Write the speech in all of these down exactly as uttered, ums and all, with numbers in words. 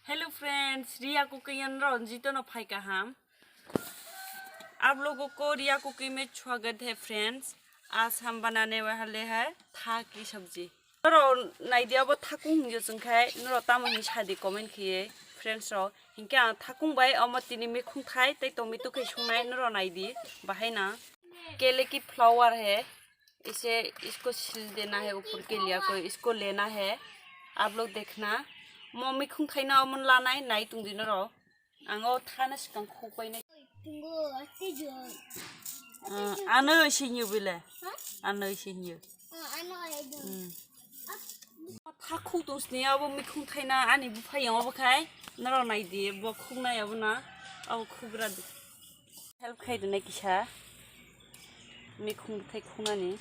Hello friends, Riya Cooking and Ranjito no phai kaham. आप लोगों को रिया कुकिंग में स्वागत है फ्रेंड्स। आज हम बनाने वाले हैं था की सब्जी। Noro naidi abo thakung hingyo chwngkhai noro tamo hin sadi comment khiye friends rok. Hinkhe ang thakung bai omo tini mikhung thai tei tomato khe sungnai noro naidi bahai na. केले की फ्लावर है, इसे, इसको छील देना है, ऊपर के लिया को, इसको लेना है। आप लोग देखना। Mo mikhung thaina omo lanai nai tongdi noro. Ang o thana swkang khukbai nai. Tongo, ate jo. Ah, ano isi hinyo bile? Ha? Ano isi hinyo. Ah, ano ai jo. Hmm. Tha khuk tong sini abo mikhung thaina ani buphai yang obo khai. Noro nai di, bo khuk nai abo na. Abo khuk ra di. Help khai di nai kisa. Mikhung thai khunani.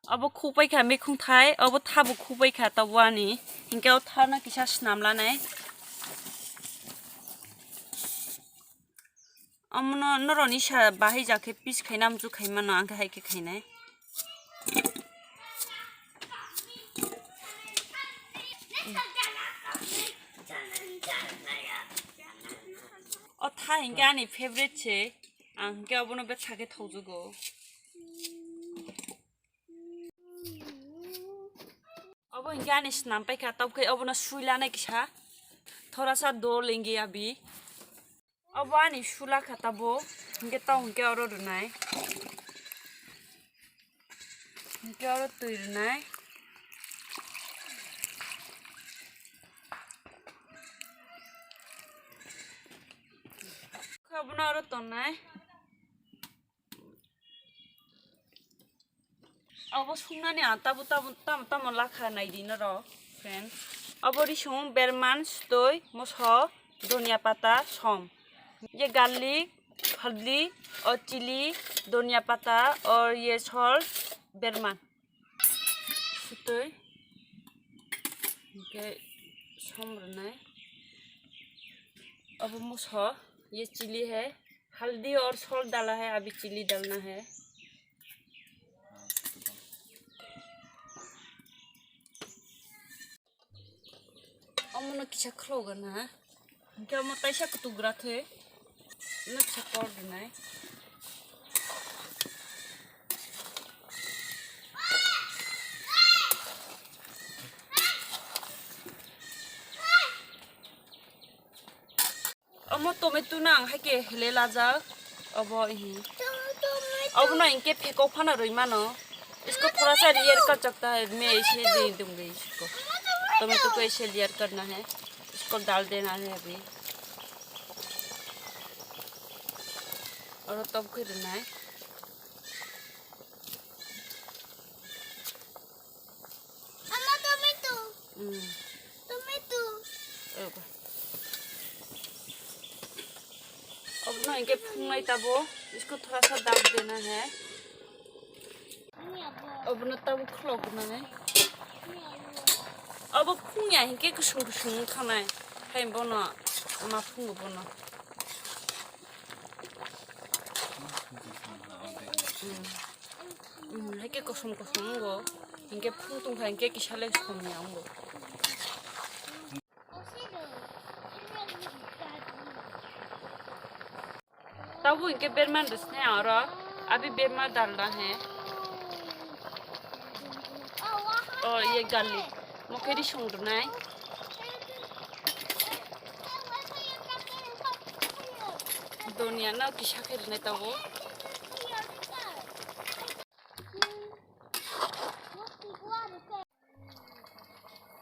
Abo khukbai kha mikhung thai, abo thabo khukbai kha tabo ani. Hinkhe o thana kisa snam lanai. Omono noroni sa bahai ja khe piece khaina amchu khaimano, ang khe hai khe khainai. O tha hinkhe ani favorite se, ang hinkhe obono betha khe thaujugo. Obo hinkhe ani snam paikha, tabukhe obono sui lanai kisa. Thora sa dol hingi abi. Obo ani sula kha tabo. Hinkhe tau hinkhe oro rwnai. Hinkhe oro twi rwnai. Khe obono oro tonnai. Abo sungnani ang tabo tamo tamo lakha naidi norok, friends. Abo risong berman, sutoi, moso, donia pata, som. Ye garlic, haldi, or chili, donia pata, or ye salt, berman. Sutoi. Hinkhe som rwnai. Abo moso, ye chili hai. हल्दी और सॉल्ट डाला है, अभी चिली डालना है। Omono kisa khulogana. Hinkhe omo taisa kutugra thwi. Omo kisa kor rwnai. Omo tomato no ang hai khe hele lajak. Obo hi. Obono hinkhe phekok phano rwi mano. इसको थोड़ा सा लेयर कट सकता है, मैं ऐसे दे दूंगी इसको। Tomato को ऐसे लेयर करना है, इसको डाल देना है अभी। Oro tobok khe rwnai. Ama tomato. Hmm. Tomato. Obo. Obono hinkhe phungnai tabo. इसको थोड़ा सा दाब देना है. Obono tabo khulok nai. Obo phungya hinkhe kusung kusung wngkha nai. Hai bono ma phungo bono. Hmm. Hmm, hai khe kosom kosom wngo. Hinkhe phung tongkha hinkhe kisa le somya wngo. Tabuk hinkhe berma rwsnai ang oro. Abi berma dalna hai. Oh, ye garlic. Mokhe risong rwnai. Donia no kisa khe rwnai tabuk.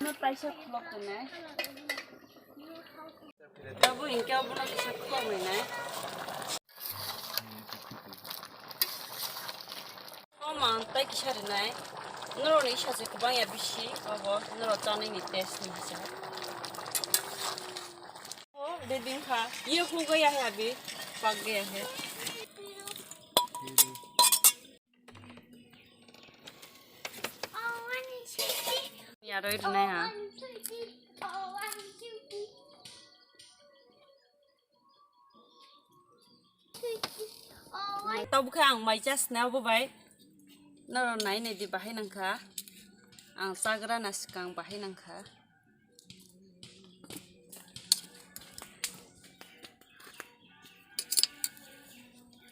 No taisa khulok tongnai. Tabuk hinkhe obono kisa khulok nai. Omo ang tai kisa rinai. Norokni isa se kwbang ya bisi, obo norok chanwi ni test ni hisa. O, ready wngkha. Ye ho gaya hai abhi, pak gaya hai. Aroi rwnai ha. Tabukhe ang mai chasna bo bai. Noro nai nai di bahai nangkha. Ang chagra na swkang bahai nangkha.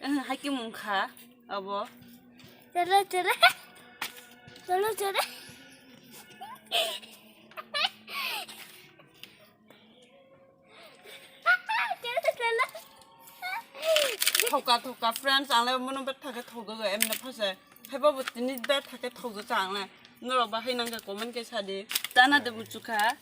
Eh, hai khe mungkha abo. Chalo, chalo. Chalo, chalo. Chalo, chalo. Thoka, thoka, friends, ang le mono betha khe thogo, emne phase. Hai babu tini betha khe thogo cha ang le. Norok bahai nangkha comment khe sadi. Chana de muchukha.